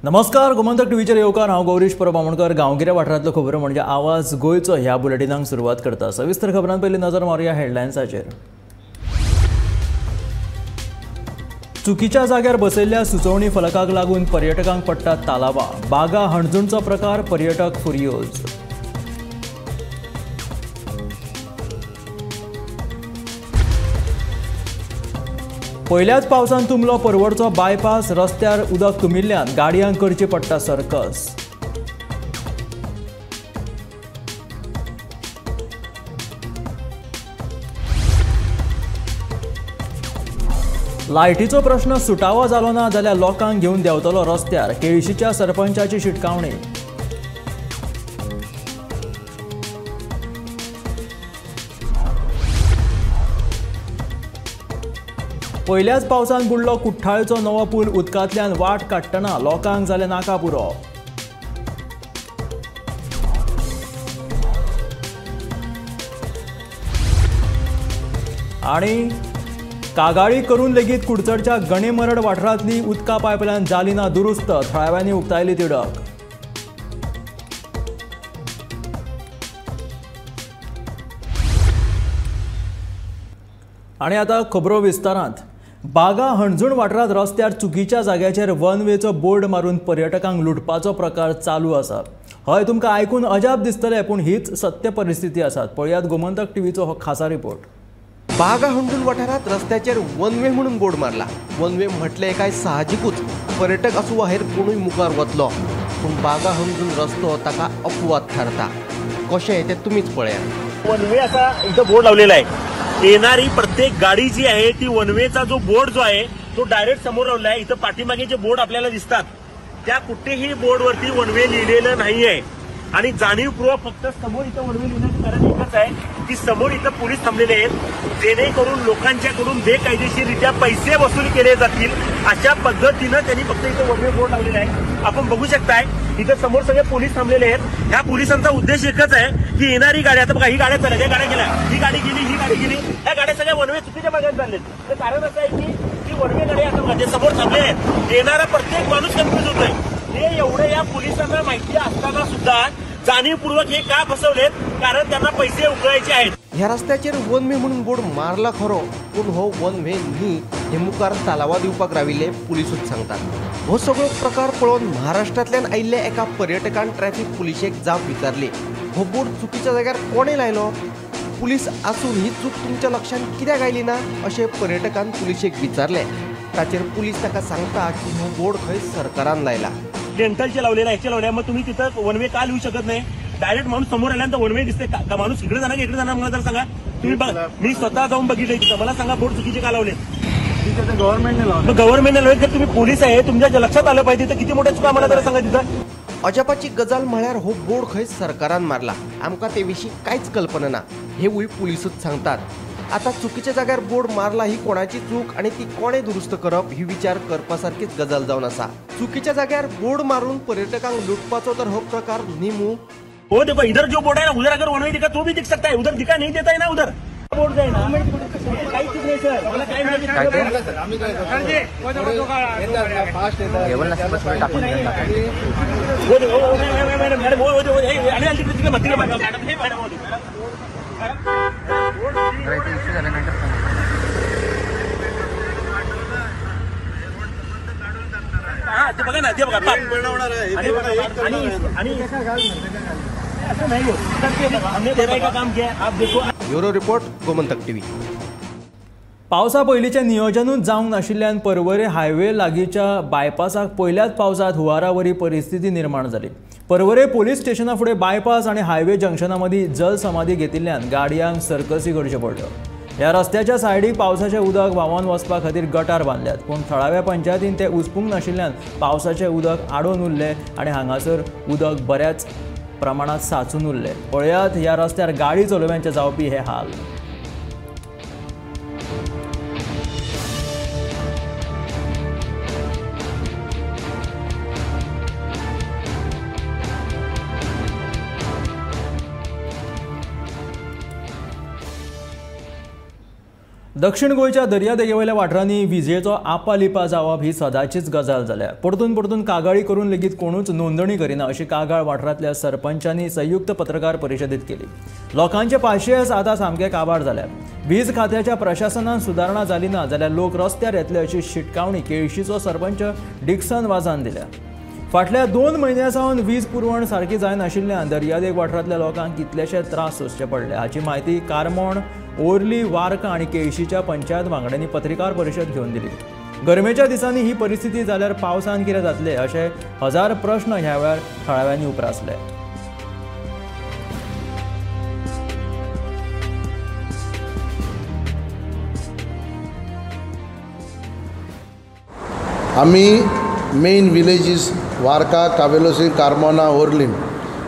नमस्कार, गोमंतक टीव्हीचेर येवकार. हांव गौरीश परब आमोणकर. गांवगिऱ्या वाठारांतल्यो खबरो म्हणजे आवाज गोंयचो ह्या बुलेटिनाक सुरवात करता. सविस्तर खबरांत पयलीं नजर मारुया हेडलायन्साचेर. चुकीच्या जाग्यार बसयल्ल्या सुचोवणी फलकाक लागून पर्यटकांक पडटा तालावा. बागा हणजूणचो प्रकार, पर्यटक फुर्योज. पयल्याच पावसान तुंबलो परवडचो बायपास. रस्त्यार उदक तुंबिल्ल्यान गाडयांक करची पडटा सर्कस. लायटीचो प्रश्न सुटावो जालो ना जाल्यार लोकांक घेवन देंवतलो रस्त्यार. केळशीच्या सरपंचाची शिटकावणी. पयल्याच पावसान बुडलो कुठ्ठाळचो नवो पूल. उदकांतल्यान वाट काडटना लोकांक जालें नाका पुरो. आनी कागाळी करून लेगीत कुडचडच्या गणेमरड वाठारांतली उदका पायपलायन जाली ना दुरुस्त. थळाव्यांनी उक्तायली तिडक. आनी आतां खबरो विस्तारांत. बागा हणजूण वाठारांत रस्त्यार चुकीच्या जाग्याचेर वन वेचो बोर्ड मारून पर्यटकांक लुटपाचो प्रकार चालू आसा. हय, तुमकां आयकून अजाप दिसतलें, पूण हीच सत्य परिस्थिती आसा. पळयात गोमंतक टीव्हीचो हो खासा रिपोर्ट. बागा हणजूण वाठारांत रस्त्याचेर वन वे म्हणून बोर्ड मारला. वन वे म्हटलें काय साहजिकूच पर्यटक आसूं वा हेर कोणूय मुखार वतलो, पूण बागा हणजूण रस्तो ताका अपवाद थारता. कशें तें तुमीच पळयात. वन वे असा इथं बोर्ड लावलेला आहे. येणारी प्रत्येक गाडी जी आहे ती वनवेचा जो बोर्ड जो आहे तो डायरेक्ट समोर लावला आहे. इथं पाठीमागे जे बोर्ड आपल्याला दिसतात त्या कुठेही बोर्डवरती वनवे लिहिलेलं नाहीये. आणि जाणीवपूर्वक फक्त समोर इथं वनवे लिहिण्याचं कारण एकच आहे की समोर इथं पोलीस थांबलेले आहेत, जेणेकरून लोकांच्याकडून बेकायदेशीररित्या पैसे वसूल केले जातील अशा पद्धतीनं त्यांनी फक्त इथं वनवे बोर्ड लावलेला आहे. आपण बघू शकताय इथं समोर सगळे पोलीस थांबलेले आहेत. ह्या पोलिसांचा उद्देश एकच आहे की येणारी गाडी, आता बघा ही गाड्या चालल्या, गाड्या गेल्या, ही गाडी गेली, ही गाडी गेली, ह्या गाड्या सगळ्या वनवे चुकीच्या मार्गाने चाललेत. तर कारण असं आहे की ती वनवे गाडी आता बघा जे समोर थांबले आहेत, येणारा प्रत्येक माणूस कन्फ्युज होतोय. हे एवढं या पोलिसांना माहिती असताना सुद्धा जाणीवपूर्वक हे का फसवलेत, कारण त्यांना पैसे उकळायचे आहेत. ह्या रस्त्याचेर वन वे म्हणून बोर्ड मारला खरो, पूण हो वन वे न्ही हे मुखार तालावा दिवपाक राविल्ले पुलिसूच सांगतात. हो सगळो प्रकार पळोवन महाराष्ट्रांतल्यान आयिल्ल्या एका पर्यटकान ट्रॅफिक पुलिशेक जाप विचारली, हो बोर्ड चुकीच्या जाग्यार कोणें लायलो? पुलीस आसून ही चूक तुमच्या लक्षांत कित्याक आयली ना अशें पर्यटकान पुलिशेक विचारलें. ताचेर पुलीस ताका सांगता की हो बोर्ड खंय सरकारान लायला. डेंटलचे लावलेला, ह्याचे लावले, मग तुम्ही तिथं वनवे का लिहू शकत नाही? डायरेक्ट माणूस समोर आल्यानंतर वनवे दिसते का? माणूस इकडे जाणार की इकडे जाणार मला जर सांगा. तुम्ही मी स्वतः जाऊन बघितले तिथं, मला सांगा बोर्ड चुकीचे का लावले? गव्हर्नमेंटने लावले. गव्हर्नमेंटने लावले तर तुम्ही पोलीस आहे, तुमच्या लक्षात आलं पाहिजे. तर किती मोठ्या चुका मला जरा सांगा तिथं. अजापाची गजाल म्हळ्यार हो बोर्ड खंय सरकारान मारला, आमकां ते विशीं कांयच कल्पना ना हेवूय पुलिसूच सांगतात. आतां चुकीच्या जाग्यार बोर्ड मारला ही कोणाची चूक आनी ती कोणें दुरुस्त करप ही विचार करपा सारकीच गजाल जावन आसा. चुकीच्या जाग्यार बोर्ड मारून पर्यटकांक लुटपाचो तर हो प्रकार न्ही मू. हो देखो इधर जो बोर्ड है ना, उधर अगर वनवे दिखा तो भी दिख सकता है, उधर दिखा नहीं देता है ना, उधर बोर्ड है ना, काहीच नाही सर. मला काय नाही. हा ते बघा ना, ते बघा आणि नाही होत. हमने देने का काम किया, आप देखो. Bureau report, Gomantak TV. पावसा पयलींचें नियोजनूच जावंक नाशिल्ल्यान परवरे हायवे लागींच्या बायपासाक पयल्याच पावसांत हुंवारावरी परिस्थिती निर्माण जाली. परवरे पोलीस स्टेशना फुडें बायपास आनी हायवे जंक्शना मदीं जलसमाधी घेतिल्ल्यान गाडयांक सर्कसी करच्यो पडल्यो. ह्या रस्त्याच्या सायडीक पावसाचें उदक व्हांवन वचपा खातीर गटार बांदल्यात, पूण थळाव्या पंचायतीन ते उसपूंक नाशिल्ल्यान पावसाचें उदक आडोवन उरलें आनी हांगासर उदक बऱ्याच प्रमाणांत साचून उरलें. पळयात ह्या रस्त्यार गाडी चलोवप्यांचे जावपी हे हाल. दक्षिण गोंयच्या दर्यादेगेवयल्या वाठारांनी विजेचो आपालिपा जावप ही सदांचीच गजाल जाल्या. परतून परतून कागाळी करून लेगीत कोणूच नोंदणी करिना अशी कागाळ वाठारांतल्या सरपंचांनी संयुक्त पत्रकार परिशदेत केली. लोकांचे पाशियेस आतां सामके काबार जाल्यात. वीज खात्याच्या प्रशासनान सुदारणा जाली ना जाल्यार लोक रस्त्यार येतले अशी शिटकावणी केळशीचो सरपंच डिक्सन वाजान दिल्या. फाटल्या 2 म्हयन्यां सावन वीज पुरवण सारकी जायनाशिल्ल्यान दर्यादेग वाठारांतल्या लोकांक कितलेशे त्रास सोंसचे पडले हाची म्हायती कारमोण, ओर्ली, वार्का आनी केळशीच्या पंचायत वांगड्यांनी पत्रकार परिशद घेवन दिली. गरमेच्या दिसांनी ही परिस्थिती जाल्यार पावसान कितें जातलें अशे हजार प्रश्न ह्या वेळार थळाव्यांनी उप्रासले. आमी मेन विलेजीस वार्का, कावेलोसी, कार्मोना, ओर्लीम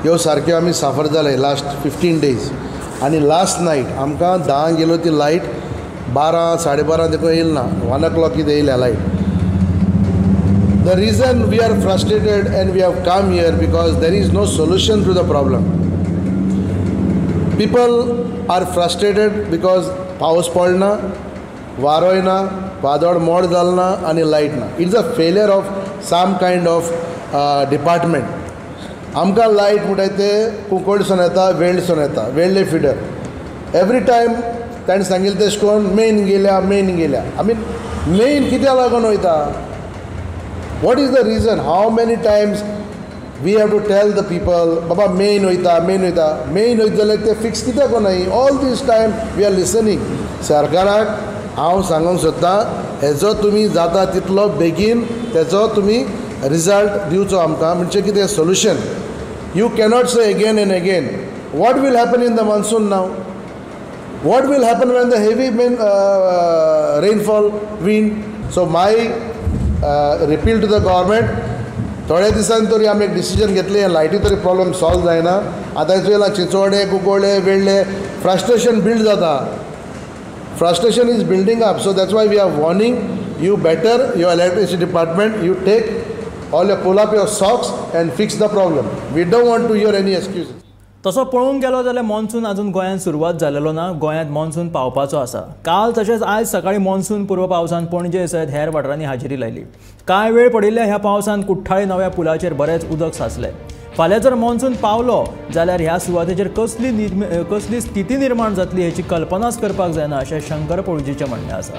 ह्यो सारक्यो आमी साफर जाले लास्ट 15 डेज. आनी लास्ट नायट आमकां 10 गेलो ती लायट 12 12:30 देखून येयली ना, 1 o'clock कितें येयल्या light. The reason we are frustrated and we have come here because there is no solution to the problem. People are frustrated because पावस पडना, वारोय ना, वादळ मोड जाल ना आनी लायट ना. It's a failure of some kind of department. आमकां light म्हणटाय ते कुंकळसून येता, वेल्डसून येता, वेल्डे फिडर. एवरी टायम ताणें सांगिल्लें तशें करून मेन गेल्या, मेन गेल्या. I mean main कित्याक लागून वयता? What is the reason? How many times we have to tell the people बाबा मेन वयता, मेन वयता. मेन वयता जाल्यार ते फिक्स कित्याक कोनाय? All this time we are listening. सरकाराक हांव सांगूंक सोदतां हेजो तुमी जाता तितलो बेगीन तेजो तुमी रिजल्ट दिवचो आमकां, म्हणजे कितें solution. You cannot say again and again. What will happen in the monsoon now? What will happen when the heavy rainfall, wind? So my appeal to the government, थोड्या दिसांनी तरी आमी एक डिसिजन घेतली, लायटी तरी प्रॉब्लम सॉल्व जायना. आतां चोयला चिंचोडे, कुंकळ्ळे, वेळ्ळे फ्रस्ट्रेशन बिल्ड जाता. Frustration is building up. So that's why we are warning you, better your electricity department, you take all your, pull up your socks and fix the problem. We don't want to hear any excuses. तसो पळोवंक गेलो जाल्यार monsoon अजून गोंयांत सुरवात जालेलो ना. गोंयांत monsoon पावपाचो आसा. काल तशेंच आयज सकाळी मॉन्सून पूर्व पावसान पणजे सयत हेर वाठारांनी हाजेरी लायली. कांय वेळ पडिल्ल्या ह्या पावसान कुठ्ठाळी नव्या पुलाचेर बरेंच उदक साचलें. फाल्यां जर मॉन्सून पावलो जाल्यार ह्या सुवातेचेर कसली स्थिती निर्माण जातली हेची कल्पनाच करपाक जायना अशें शंकर पोळजीचें म्हणणें आसा.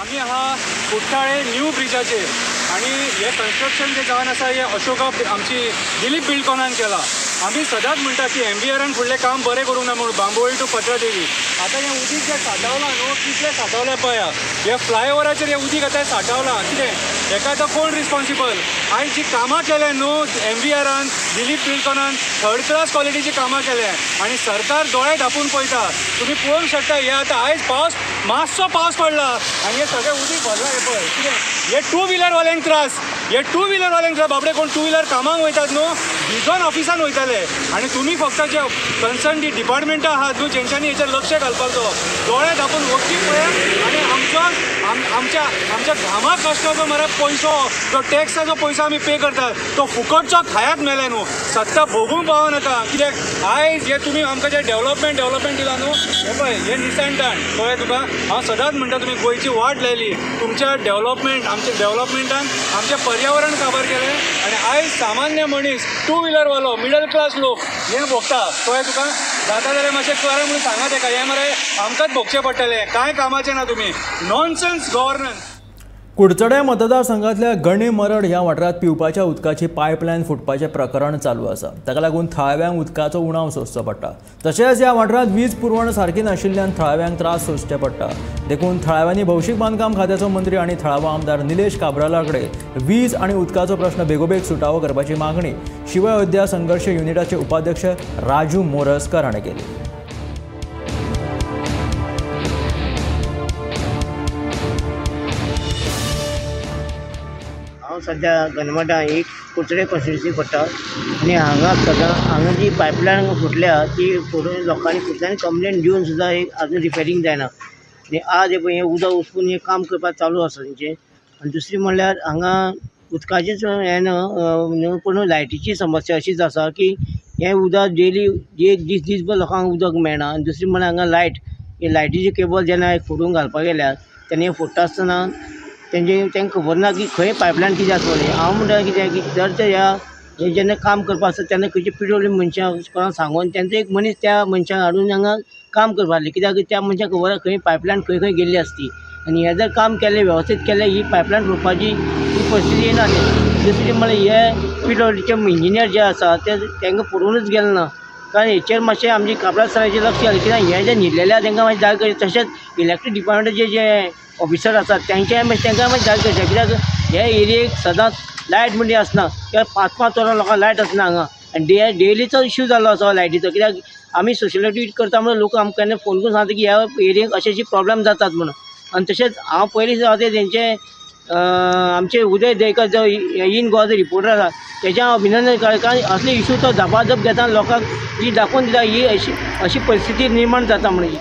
आमी आहा कुठ्ठाळे न्यू ब्रिजाचेर आनी हें कन्स्ट्रक्शन जें जावन आसा हें अशोका आमची दिलीप बिल्डकॉनान केलां. आमी सदांच म्हणटा की एमवीआरान फुडलें काम बरें करूंक ना म्हणून बांबोळी टू पत्रादेवी. आतां हें उदीक जें सांठवलां न्हू कितलें सांठवलें पळया, हे फ्लायओवराचेर हें उदीक आतां सांठवलां कितें हेका आतां कोण रिस्पॉन्सिबल? आयज जीं कामां केल्यां न्हू एमवीआरान, दिलीप बिल्डकॉनान थर्ड क्लास क्वॉलिटीचीं कामां केल्यां आनी सरकार दोळे धांपून पळयता. तुमी पळोवंक शकता हे आतां आयज पावस मातसो पावस पडला आनी हें सगळें उदीक भरलां. हें पळय कितें हे टू व्हिलरवाल्यांक त्रास, हे टू व्हिलरवाल्यांक त्रास. बाबडे कोण टू व्हिलर कामाक वयतात न्हू भिजोन ऑफिसान वयताले आनी तुमी फक्त जे कन्सर्न जी डिपार्टमेंटां आहात न्हू जेंच्यांनी हेचेर लक्ष घालपाचो, दोळे धांपून वखदी पळया आनी आमचो आमच्या आमच्या घामा कश्टाचो मरे पयसो, जो टॅक्साचो पयसो आमी पे करतात तो फुकटचो खायात मेले न्हू. सत्ता भोगूंक पावना कित्याक आयज हे तुमी आमकां जे डेव्हलपमेंट दिलां न्हू हें पळय हें निसणटान कळ्ळें तुका. हांव सदांच म्हणटा तुमी गोंयची वाट लायली, तुमच्या डेव्हलपमेंट आमच्या डेव्हलपमेंटान आमचें पर्यावरण काबार केलें आनी आयज सामान्य मनीस टू व्हिलरवालो मिडल क्लास लोक हें भोगता. कळ्ळें तुका? जाता जाल्यार मातशें करा म्हणून सांगा तेका, हें मरे आमकांच भोगचें पडटलें, कांय कामाचें ना तुमी. Nonsense governance. कुडचड्या मतदारसंघातल्या गणे मरड ह्या वाठारांत पिवपाच्या उदकाची पायपलायन फुटपाचें प्रकरण चालू आसा. ताका लागून थळाव्यांक उदकाचो उणाव सोंसचो पडटा. तशेंच ह्या वाठारांत वीज पुरवण सारकी नाशिल्ल्यान थळाव्यांक त्रास सोंसचे पडटा. देखून थळाव्यांनी भौशीक बांदकाम खात्याचो मंत्री आनी थळावो आमदार निलेश काब्राला कडेन वीज आनी उदकाचो प्रश्न बेगोबेग सुटावो करपाची मागणी शिव अयोध्या संघर्श युनिटाचे उपाध्यक्ष राजू मोरजकर हाणें केली. हांव सद्या गनमटा एक कुडचडे कॉन्स्टिट्युन्सी पडटा आनी हांगा सदां हांगा जी पायपलायन फुटल्या ती फुटून लोकांनी कुडचड्यान कंप्लेन दिवन सुद्दां एक आजून रिपेरींग जायना. आनी आज हें पळय हें उदक उसपून हें काम करपाक चालू आसा तेंचें. आनी दुसरें म्हणल्यार हांगा उदकाचेंच हें ना, पूण लायटीची समस्या अशीच आसा की हें उदक डेली एक दीस दीसभर लोकांक उदक मेळना. आनी दुसरें म्हणल्यार हांगा लायट, ही लायटीची केबल जेन्ना फोडून घालपाक गेल्यार तेन्ना हें फोडटा आसतना तेंचे तांकां खबर ना की खंय पायपलायन कितें आसा म्हणून. हांव म्हणटा कितें की जर ते ह्या हे जेन्ना काम करपा आसता तेन्ना खंयचे पिडब्ल्यू मनशां कोणाक सांगून तेंचो एक मनीस त्या मनशाक हाडून हांगा काम करपा जाय, कित्याक त्या मनशाक खबर आसा खंय पायपलायन खंय खंय गेल्ली आसती. आनी हें जर काम केलें वेवस्थीत केलें ही पायपलायन फोडपाची ही परिस्थिती येना. दुसरी म्हणल्यार हे पिडब्ल्यूचे इंजिनियर जे आसा ते तांकां पडूनच गेले ना, कारण हेचेर मातशें आमची काब्राल सराचें लक्ष घालें कित्याक हें जें न्हिदलेलें आसा तांकां मातशें जाग करचें. तशेंच इलेक्ट्रीक डिपार्टमेंटाचे जे ऑफिसर आसात तांचें मातशें तांकां मातशें जाग करचें, कित्याक हे एरियेक सदांच लायट म्हणजे आसना, कित्याक 5-5 वरां लोकांक लायट आसना हांगा. आनी डेलीचो इश्यू जाल्लो आसा लायटीचो, कित्याक आमी सोशल एक्टिविटी करता म्हणून लोक आमकां केन्ना फोन करून सांगता की ह्या एरियेक अशे अशे प्रॉब्लम जातात म्हणून. आनी तशेंच हांव पयलीं सुद्दां तेंचे आमचे उदय देकर जो इन गोवाचो रिपोर्टर आसा तेजें हांव अभिनंदन करता, कारण असले इशू तो धपाधप घेता लोकांक ही दाखोवन दिता ही अशी अशी परिस्थिती निर्माण जाता म्हणून.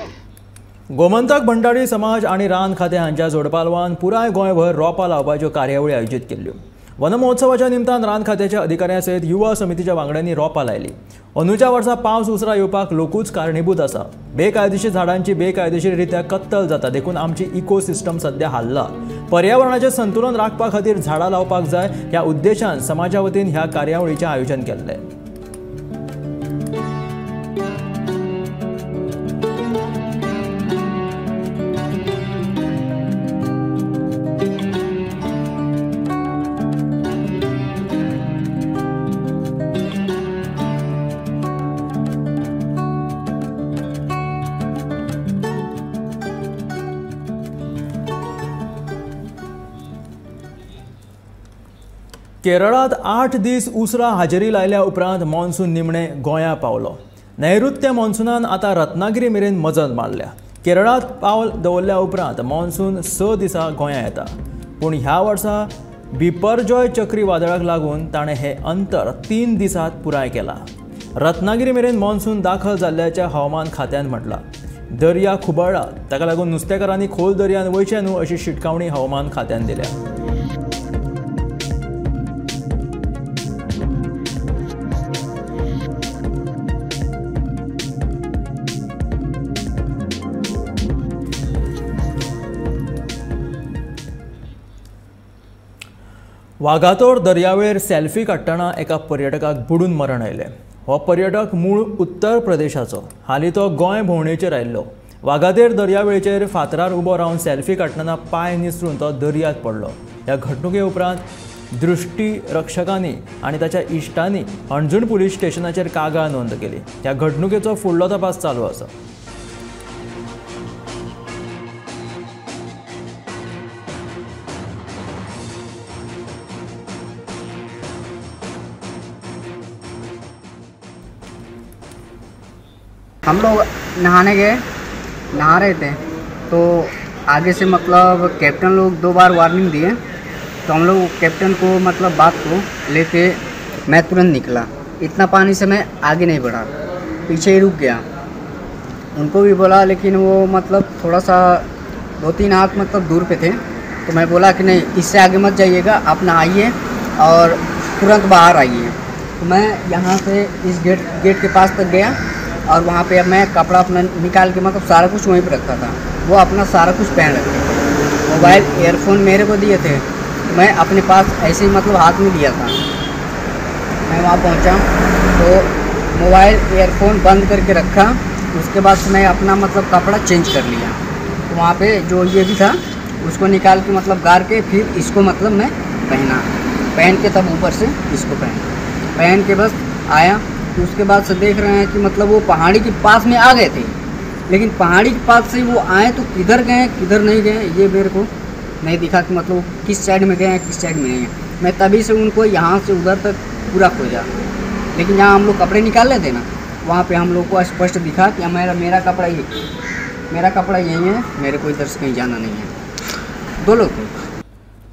गोमंतक भंडारी समाज आनी रान खातें हांच्या जोडपालवान पुराय गोंयभर रोपां लावपाच्यो कार्यावळी आयोजीत केल्ल्यो. वनमहोत्सवाच्या निमतान रान खात्याच्या अधिकाऱ्यां सयत युवा समितीच्या वांगड्यांनी रोपां लायली. अंदूच्या वर्सा पावस उसरा येवपाक लोकूच कारणीभूत आसा. बेकायदेशीर झाडांची बेकायदेशीर रित्या कत्तल जाता, देखून आमची इकोसिस्टम सध्या हाल्ला. पर्यावरणाचें संतुलन राखपा खातीर झाडां लावपाक जाय ह्या उद्देशान समाजा वतीन ह्या कार्यावळीचें आयोजन केल्लें. केरळांत 8 दीस उसरा हाजेरी लायल्या उपरांत मॉन्सून निमणे गोंया पावलो. नैऋत्य मॉन्सूनान आतां रत्नागिरी मेरेन मजत मारल्या. केरळांत पावल दवरल्या उपरांत मॉन्सून 6 दिसां गोंया येता, पूण ह्या वर्सा बिपरजॉय चक्रीवादळाक लागून ताणें हें अंतर 3 दिसांत पुराय केलां. रत्नागिरी मेरेन मॉन्सून दाखल जाल्ल्याचें हवामान खात्यान म्हटलां. दर्या खुबळ्ळा, ताका लागून नुस्तेकारांनी खोल दर्यांत वयचें न्हू अशी शिटकावणी हवामान खात्यान दिल्या. वागातोर दर्यावेळेर सेल्फी काडटना एका पर्यटकाक बुडून मरण आयलें. हो पर्यटक मूळ उत्तर प्रदेशाचो. हालीं तो गोंय भोंवडेचेर आयिल्लो. वागातेर दर्यावेळेचेर फातरार उबो रावन सेल्फी काडटना पांय निसरून तो दर्यांत पडलो. ह्या घडणुके उपरांत दृश्टीरक्षकांनी आनी ताच्या इश्टांनी हणजूण पुलीस स्टेशनाचेर कागाळ नोंद केली. ह्या घडणुकेचो फुडलो तपास चालू आसा. हम लोग नहाने गए, नहा रहे थे तो आगे से मतलब कैप्टन लोग 2 बार वार्निंग दिए, तो हम लोग कैप्टन को मतलब बात को लेके मैं तुरंत निकला। इतना पानी से मैं आगे नहीं बढ़ा, पीछे ही रुक गया। उनको भी बोला, लेकिन वो मतलब थोड़ा सा 2-3 हाथ मतलब दूर पे थे, तो मैं बोला कि नहीं इससे आगे मत जाइएगा, आप नहाइए और तुरंत बाहर आइए। तो मैं यहाँ से इस गेट के पास तक गया और वहाँ पे अब मैं कपड़ा अपना निकाल के मतलब सारा कुछ वहीं पर रखा था, वो अपना सारा कुछ पहन रखे थे। मोबाइल एयरफोन मेरे को दिए थे, तो मैं अपने पास ऐसे ही मतलब हाथ में लिया था। मैं वहाँ पहुँचा तो मोबाइल एयरफोन बंद करके रखा, उसके बाद मैं अपना मतलब कपड़ा चेंज कर लिया। तो वहाँ पे जो ये भी था उसको निकाल के मतलब गार के फिर इसको मतलब मैं पहना, पहन के तब ऊपर से इसको पहन के बस आया। तो उसके बाद से देख रहे हैं कि मतलब वो पहाड़ी के पास में आ गए थे, लेकिन पहाड़ी के पास से वो आए तो किधर गए किधर नहीं गए ये मेरे को नहीं दिखा कि मतलब वो किस साइड में गए हैं किस साइड में नहीं है। मैं तभी से उनको यहाँ से उधर तक पूरा खोजा, लेकिन जहाँ हम लोग कपड़े निकाल रहे थे ना वहाँ पे हम लोग को स्पष्ट दिखा कि मेरा कपड़ा ये, मेरा कपड़ा यही है, मेरे को इधर से कहीं जाना नहीं है। 2 लोग थे।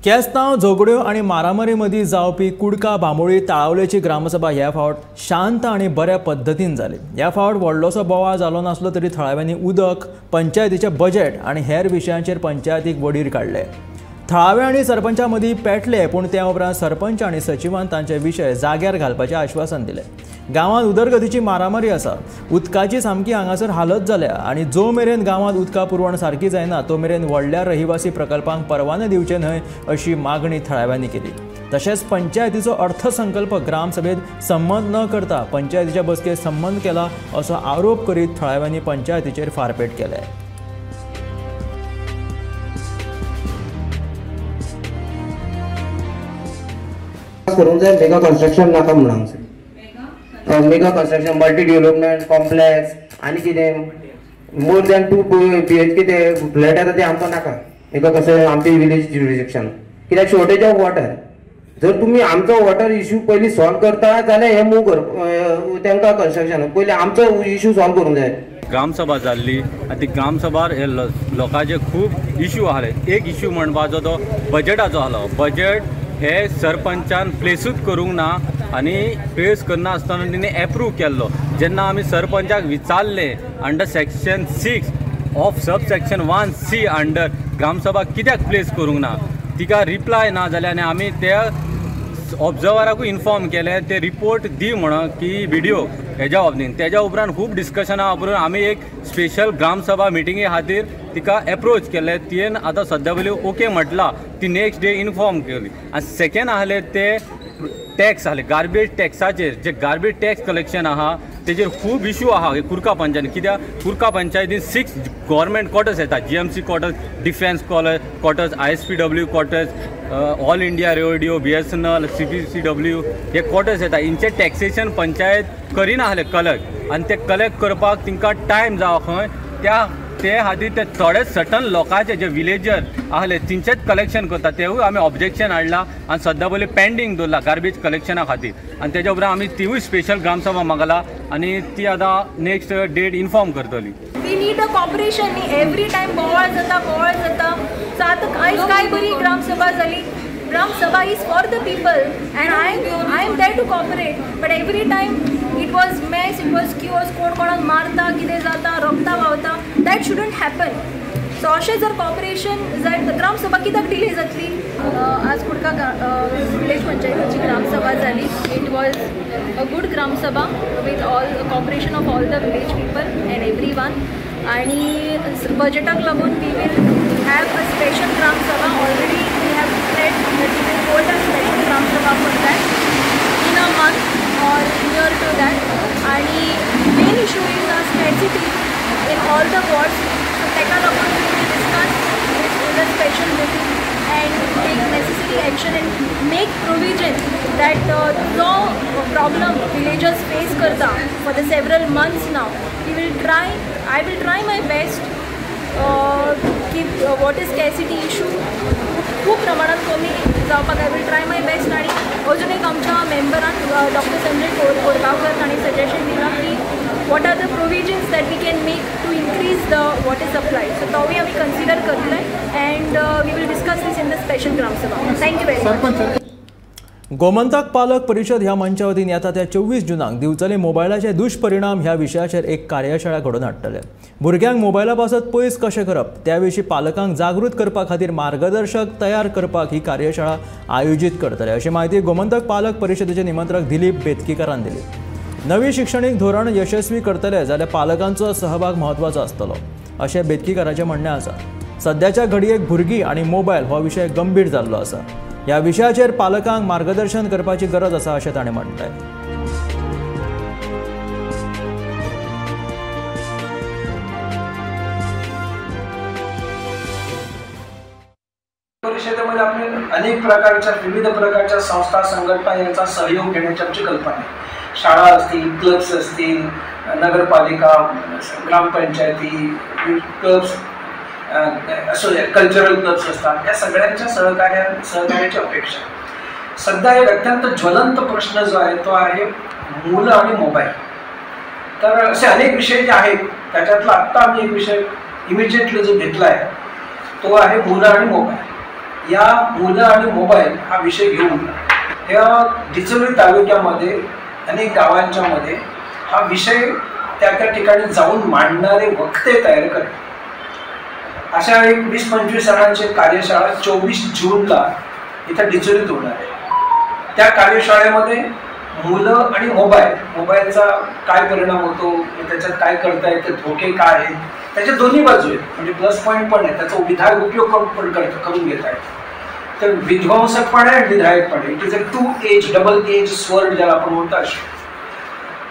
केस्तांव झगड्यो आनी मारामारी मदीं जावपी कुडका बांबोळी ताळावलेची ग्रामसभा ह्या फावट शांत आनी बऱ्या पद्दतीन जाली. ह्या फावट व्हडलोसो बोवाळ जालो नासलो तरी थळाव्यांनी उदक, पंचायतीचें बजेट आनी हेर विशयांचेर पंचायतीक वडीर काडले. थळावे आनी सरपंचा मदीं पेटले, पूण त्या उपरांत सरपंच आनी सचिवान तांचे विशय जाग्यार घालपाचें आश्वासन दिलें. गांवांत उदरगतीची मारामारी आसा, उदकाची सामकी हांगासर हालत जाल्या आनी जो मेरेन गांवांत उदका पुरवण सारकी जायना तो मेरेन व्हडल्या रहिवासी प्रकल्पांक परवाने दिवचे न्हय अशी मागणी थळाव्यांनी केली. तशेंच पंचायतीचो अर्थसंकल्प ग्रामसभेत संमत न करता पंचायतीच्या बसकेत संमत केला असो आरोप करीत थळाव्यांनी पंचायतीचेर फारपेट केले. करूंक जाय मेगा कन्स्ट्रक्शन नाका म्हणून हांगसर mega construction, multi development complex आनी कितें मोर दॅन 2 BHK ते फ्लॅट आसा ते आमकां नाका. मेगा कन्स्ट्रक्शन आमचे विलेज ज्युरिडिक्शन कित्याक शॉर्टेज ऑफ वॉटर. जर तुमी आमचो वॉटर इश्यू पयलीं सॉल्व करता जाल्यार हें मूव कर तांकां कन्स्ट्रक्शन पयलीं आमचो इश्यू सॉल्व करूंक जाय. ग्रामसभा जाल्ली आनी ती ग्रामसभार हे लोकांचे खूब इश्यू आहले. एक इश्यू म्हणपाचो तो बजेटाचो आहलो. बजेट हे सरपंचान प्लेसूच करूंक ना आनी प्लेस करना आसतना तिणें एप्रूव केल्लो. जेन्ना आमी सरपंचाक विचारलें under section 6 of sub section 1C under gram sabha कित्याक प्लेस करूंक ना, तिका रिप्लाय ना जाल्यार आनी आमी त्या ऑब्जर्वराकूय इन्फॉर्म केलें ते रिपोर्ट दी म्हणून की विडियो हेज्या बाबतीन. तेज्या उपरांत खूब डिस्कशनां उपरांत आमी एक स्पेशल ग्रामसभा मिटिंगे खातीर तिका एप्रोच केलें. तियेन आतां सद्या पयलीं ओके म्हटलां, ती नेक्स्ट डे इन्फॉर्म केली. आनी सेकेंड आहले ते टॅक्स आहले गार्बेज टॅक्साचेर, जे गार्बेज टॅक्स कलेक्शन आहा तेजेर खूब इशू आहा कुर्का पंचायतीन. कित्याक कुर्का पंचायतीन 6 गव्हर्मेंट क्वॉर्टर्स येता, GMC quarters, defence quarters, ISPW quarters, all India radio, BSNL, CPCW हे क्वॉर्टर्स येता. हेंचे टॅक्सेशन पंचायत करिना आहले कलेक्ट आनी ते कलेक्ट करपाक तांकां टायम जावो खंय त्या ते खातीर ते थोडे सर्टन लोकांचे जे विलेजर आहले तेंचेच कलेक्शन करता. तेवूय आमी ऑब्जेक्शन हाडलां आनी सद्या पयलीं पेंडींग दवरला गार्बेज कलेक्शना खातीर. आनी तेज्या उपरांत आमी तिवूय स्पेशल ग्रामसभा मागला आनी ती आतां नेक्स्ट डेट इन्फॉर्म करतली. We need a cooperation न्ही, एवरी टायम बोवाळ जाता बोवाळ जाता. सो आतां आयज काय बरी ग्रामसभा जाली. Gram sabha is for the people and I am there to cooperate, but every time it was mess, it was chaos. कोण कोणाक मारता, कितें जाता, रक्ता व्हांवता. That shouldn't happen. सो अशें जर कॉपरेशन जायत तर ग्रामसभा कित्याक डिले जातली. आज कुडका विलेज पंचायतीची ग्रामसभा जाली. It was a good gram sabha with all cooperation of all the village people and every one. आनी बजेटाक लागून we will have a special gram sabha. Already we have declared that we will hold a special gram sabha for that in a month or near to that. आणि main issue is a scarcity in all the wards. So ताका लागून we will discuss this in a special meeting and take necessary action and make provision that जो problem villagers face करता for the several months now, we will try, I will try my best की water स्कॅसिटी issue खूब प्रमाणात कमी जावपाक I will try my best. आनी अजून एक आमच्या मेंबरान डॉक्टर संजय कोरगांवकर तांणी सजेशन दिलां की what are the provisions that we can make to increase the water supply. So तोवूय आमी कन्सिडर करतले and we will discuss this in the special gram sabha. Thank you very much. Gomantak Palak Parishad ह्या मंचा वतीन येता त्या 24 जुनाक दिवचले मोबायलाचे दुष्परिणाम ह्या विशयाचेर एक कार्यशाळा घडोवन हाडटले. भुरग्यांक मोबायला पासत पयस कशें करप त्या विशीं पालकांक जागृत करपा खातीर मार्गदर्शक तयार करपाक ही कार्यशाळा आयोजीत करतले अशी म्हायती गोमंतक पालक परिशदेचे निमंत्रक दिलीप बेतकीकारान दिली. नवी शिक्षणीक धोरण यशस्वी करतले जाल्यार पालकांचो सहभाग म्हत्वाचो आसतलो अशें बेतकीकाराचें म्हणणें आसा. सद्याच्या घडयेक भुरगीं आनी मोबायल हो विशय गंभीर जाल्लो आसा. ह्या विशयाचेर पालकांक मार्गदर्शन करपाची गरज आसा अशें ताणें म्हणलें. परिषदेमध्ये आपण अनेक प्रकारच्या विविध प्रकारच्या संस्था संघटना यांचा सहयोग घेण्याची आमची कल्पना आहे. शाळा असतील, क्लब्स असतील, नगरपालिका, ग्रामपंचायती, क्लब्स असो कल्चरल क्लब्स असतात, या सगळ्यांच्या सहकार्याची अपेक्षा. सध्या एक अत्यंत ज्वलंत प्रश्न जो आहे तो आहे मुलं आणि मोबाईल. तर असे अनेक विषय जे आहेत त्याच्यातला आत्ता आम्ही एक विषय इमिजिएटली जो घेतला आहे तो आहे मुलं आणि मोबाईल. या मुलं आणि मोबाईल हा विषय घेऊन ह्या डिचोली तालुक्यामध्ये अनेक गावांच्यामध्ये हा विषय त्या त्या ठिकाणी जाऊन मांडणारे वक्ते तयार करणे. अशा एक 20-25 जणांची कार्यशाळा 24 जूनला इथं डिचोलीत होणार आहे. त्या कार्यशाळेमध्ये मुलं आणि मोबाईलचा काय परिणाम होतो, त्याच्यात काय करता येतं, धोके काय आहेत, त्याच्या दोन्ही बाजू आहेत, म्हणजे प्लस पॉईंट पण आहे, त्याचा विधायक उपयोग पण करून घेता येतो. तर विध्वंसक पण आहे आणि विधायक पण आहे. It is a two edge double edge sword ज्याला आपण म्हणतो अशी.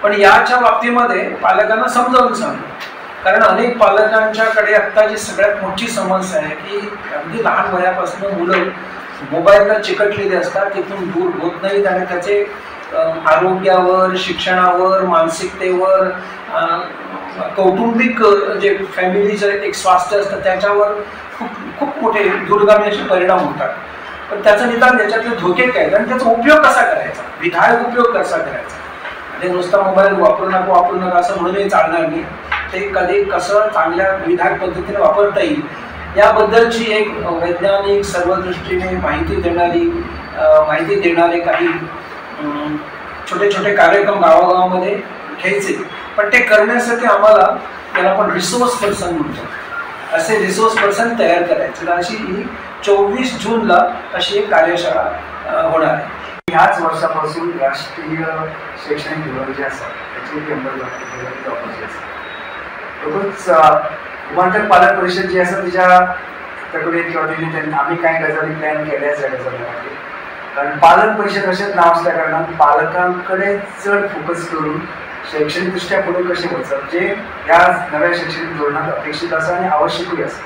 पण याच्या बाबतीमध्ये पालकांना समजावून सांगतो, कारण अनेक पालकांच्याकडे आत्ता जी सगळ्यात मोठी समस्या आहे की अगदी लहान वयापासून मुलं मोबाईलला चिकटलेली असतात, तिथून दूर होत नाहीत आणि त्याचे आरोग्यावर, शिक्षणावर, मानसिकतेवर, कौटुंबिक जे फॅमिलीचं एक स्वास्थ्य असतं त्याच्यावर खूप खूप मोठे दूरगामी असे परिणाम होतात. पण त्याचं निदान त्याच्यातले धोके काय आहेत आणि त्याचा उपयोग कसा करायचा, विधायक उपयोग कसा करायचा. म्हणजे नुसता मोबाईल वापरू नका वापरू नका असं म्हणूनही चालणार नाही, ते कधी कसं चांगल्या विधायक पद्धतीने वापरता येईल याबद्दलची एक वैज्ञानिक सर्वदृष्टीने माहिती देणारे काही छोटे छोटे कार्यक्रम गावागावामध्ये घ्यायचे. पण ते करण्यासाठी आम्हाला त्याला आपण रिसोर्स पर्सन म्हणतो, असे रिसोर्स पर्सन तयार करायचे. तर अशी ही 24 जूनला अशी एक कार्यशाळा होणार आहे. ह्याच वर्षापासून राष्ट्रीय शैक्षणिक धोरण जे आसा त्याची अंमलबजावणी जावपाची आसा. तसोच गोमंतक पालक परिषद जी आसा तिच्या तकलेन किंवा तिने आमी कांय गजाली प्लॅन केल्या आसा गजाली खातीर, कारण पालक परिषद अशेंच नांव आसल्या कारणान पालकां कडेन चड फोकस करून शैक्षणिक दृश्ट्या फुडें कशें वचप जे ह्या नव्या शैक्षणिक धोरणांत अपेक्षीत आसा आनी आवश्यकूय आसा,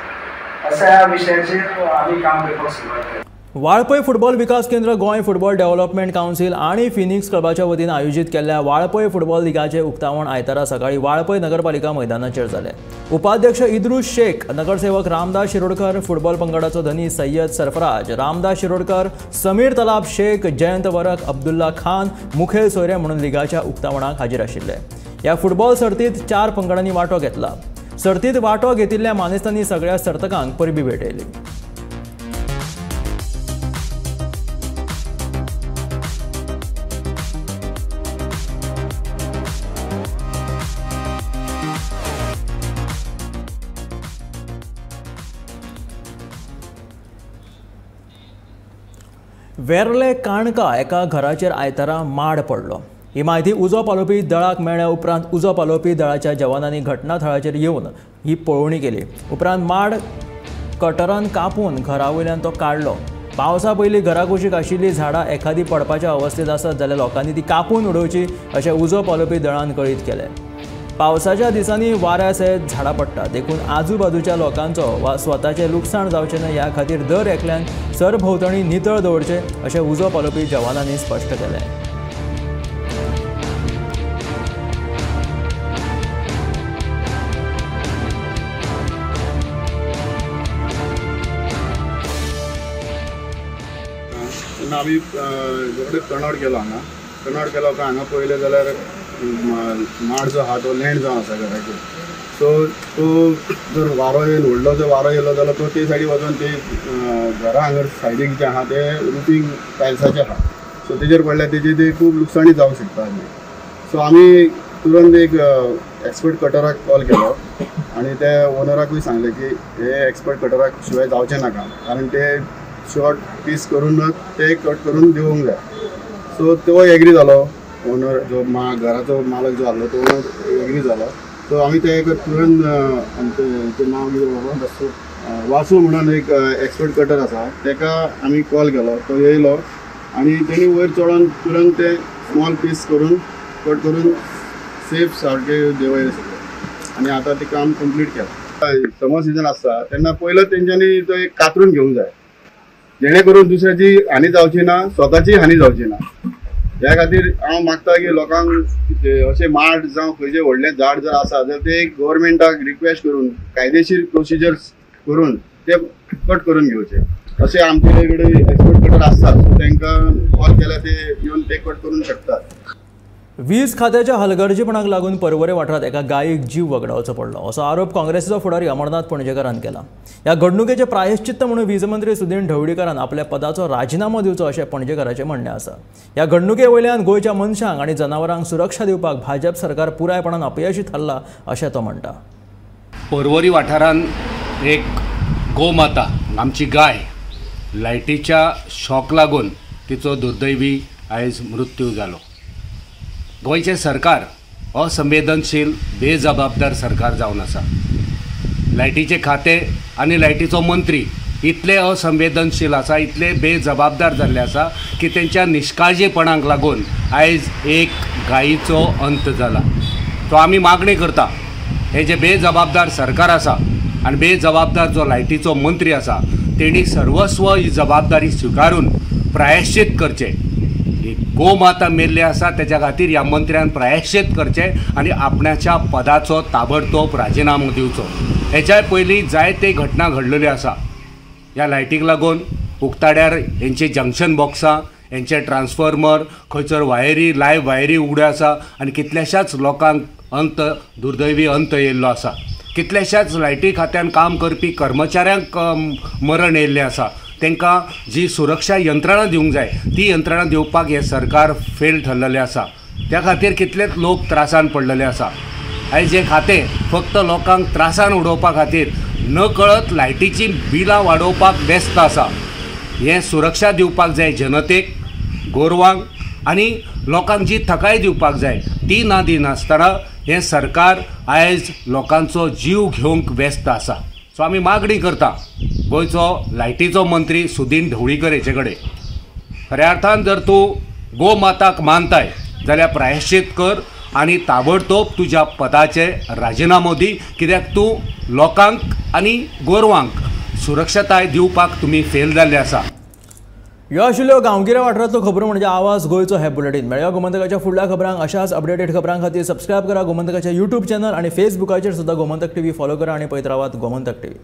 अशा ह्या विशयाचेर आमी काम करपाक सुरवात केली. वाळपय फुटबॉल विकास केंद्र गोंय फुटबॉल डेव्हलपमेंट कावन्सिल आणि फिनिक्स क्लबाच्या वतीन आयोजीत केल्ल्या वाळपय फुटबॉल लिगाचे उक्तावण आयतारा सकाळी वाळपय नगरपालिका मैदानाचेर जालें. उपाध्यक्ष इद्रुस शेख, नगरसेवक रामदास शिरोडकर, फुटबॉल पंगडाचो धनी सय्यद सरफराज, रामदास शिरोडकर, समीर तलाब शेख, जयंत वरक, अब्दुल्ला खान मुखेल सोयरे म्हणून लिगाच्या उक्तावणाक हाजीर आशिल्ले. ह्या फुटबॉल सर्तीत 4 पंगडांनी वांटो घेतला. सर्तीत वांटो घेतिल्ल्या मानेस्तांनी सगळ्या सर्तकांक परबीं भेटयली. वेर्ले काणका एका घराचेर आयतारा माड पडलो. ही म्हायती उजो पालोवपी दळाक मेळ्ळ्या उपरांत उजो पालोवपी दळाच्या जवानांनी घटनाथळाचेर येवन ही पळोवणी केली. उपरांत माड कटरान कापून घरा वयल्यान तो काडलो. पावसा पयलीं घरा कुशीक आशिल्लीं झाडां एखादी पडपाच्या अवस्थेंत आसत जाल्यार लोकांनी ती कापून उडोवची अशें उजो पालोवपी दळान कळीत केलें. पावसाच्या दिसांनी वाऱ्या सयत झाडां पडटात, देखून आजूबाजूच्या लोकांचो वा स्वताचें लुकसाण जावचें न्हय ह्या खातीर दर एकल्यान सरभोंवतणी नितळ दवरचें अशें उजो पालोवपी जवानांनी स्पश्ट केलें. तेन्ना आमी रोखडेच कणोड केलो. हांगा कणोड केलो काय हांगा पळयलें जाल्यार माड जो आहा तो लँड जावन आसा घराचेर. सो तो जर वारो येयलो, व्हडलो जर वारो येयलो जाल्यार तो ते सायडीक वचोन ते घरा हांगर सायडीक जे आहा ते रुफींग टायल्साचे आहा, सो तेजेर पडल्यार तेजी ते खूब लुकसाणी जावंक शकता. सो आमी तुरंत एक एक्सपर्ट कटराक कॉल केलो आनी त्या ओनराकूय सांगलें की हे एक्सपर्ट कटराक शिवाय जावचें ना काम, कारण ते शॉर्ट पीस करून ते कट करून दिवंक जाय. सो तो एग्री जालो, ओनर जो घराचो मालक जो आहलो तो ओनर एग्री जालो. सो आमी ते तुरंत आमचें नांव कितें बाबा वासू म्हणून एक एक्सपर्ट कटर आसा तेका आमी कॉल केलो, तो येयलो आनी तेणी वयर चडोन तुरंत ते स्मॉल पीस करून कट करून सेफ सारके देंवयले सगळें आनी आतां तें काम कंप्लीट केलां. समर सिजन आसता तेन्ना पयलो तेंच्यांनी तो एक कातरून घेवंक जाय, जेणे करून दुसऱ्याची हानी जावची ना, स्वताची हानी जावची ना. ह्या खातीर हांव मागता की लोकांक अशें माड जावं खंयचें व्हडलें झाड जर आसा जाल्यार ते गव्हर्मेंटाक रिक्वेस्ट करून कायदेशीर प्रोसिजर्स करून ते कट करून घेवचे. अशें आमचे कडेन एक्सपर्ट कटर आसतात, सो तांकां कॉल केल्यार ते येवन ते कट करून शकतात. वीज खात्याच्या हलगर्जीपणाक लागून पर्वरे वाठारांत एका गायीक जीव वगडावचो पडलो असो आरोप काँग्रेसीचो फुडारी अमरनाथ पणजेकारान केला। ह्या घडणुकेचें प्रायश्चित्त म्हणून वीज मंत्री सुदीन ढवळीकारान आपल्या पदाचो राजिनामो दिवचो अशें पणजेकाराचें म्हणणें आसा। ह्या घडणुके वयल्यान गोंयच्या मनशांक आनी जनावरांक सुरक्षा दिवपाक भाजप सरकार पुरायपणान अपयशी थारला अशें तो म्हणटा। पर्वरी वाठारांत एक गोमाता आमची गाय लायटीच्या शॉक लागून तिचो दुर्दैवी आयज मृत्यू जालो। गोंयचें सरकार असंवेदनशील बेजबाबदार सरकार जावन आसा। लायटीचें खातें आनी लायटीचो मंत्री इतले असंवेदनशील आसा, इतले बेजबाबदार जाल्ले आसा की तेंच्या निष्काळजीपणाक लागून आयज एक गायीचो अंत जाला। तो आमी मागणी करता हे जे बेजबाबदार सरकार आसा आनी बेजबाबदार जो लायटीचो मंत्री आसा तेणी सर्वस्व ही जबाबदारी स्विकारून प्रायश्चित करचें। गोमाता मेल्ली आसा तेच्या खातीर ह्या मंत्र्यान प्रायश्चित करचें आनी आपणाच्या पदाचो ताबडतोब राजिनामो दिवचो। हेच्या पयलीं जायते घटना घडलेल्यो आसा। ह्या लायटीक लागून उक्ताड्यार हेंचे जंक्शन बॉक्सां, हेंचे ट्रान्सफॉर्मर, खंयसर वायरी, लायव्ह वायरी उगड्यो आसा आनी कितल्याशाच लोकांक अंत दुर्दैवी अंत येयल्लो आसा। कितल्याशाच लायटी खात्यान काम करपी कर्मचाऱ्यांक मरण येयल्लें आसा। तांकां जी सुरक्षा यंत्रणा दिवंक जाय ती यंत्रणा दिवपाक हें सरकार फेल ठरलेलें आसा। त्या खातीर कितलेच लोक त्रासान पडलेले आसा। आयज हें खातें फक्त लोकांक त्रासान उडोवपा खातीर नकळत लायटीचीं बिलां वाडोवपाक व्यस्त आसा। हें सुरक्षा दिवपाक जाय जनतेक, गोरवांक आनी लोकांक जी थकाय दिवपाक जाय ती ना दिनासतना हें सरकार आयज लोकांचो जीव घेवंक व्यस्त आसा। सो आमी मागणी करता गोंयचो लायटीचो मंत्री सुदीन ढवळीकर हेचे कडेन, खऱ्या अर्थान जर तूं गोमाताक मानताय जाल्यार प्रायश्चित कर आनी ताबडतोब तुज्या पदाचे राजिनामो दी, कित्याक तूं लोकांक आनी गोरवांक सुरक्षताय दिवपाक तुमी फेल जाल्ले आसा। ह्यो आशिल्ल्यो गांवगिऱ्या वाठारांतल्यो खबरो म्हणजे आवाज गोंयचो हे बुलेटीन। मेळया गोमंतकाच्या फुडल्या खबरांक। अशाच अपडेटेड खबरां खातीर सबस्क्रायब करा गोमंतकाच्या यूट्यूब चॅनल आनी फेसबुकाचेर सुद्दां गोमंतक टीव्ही फॉलो करा आनी पळयत रावात गोमंतक टीव्ही।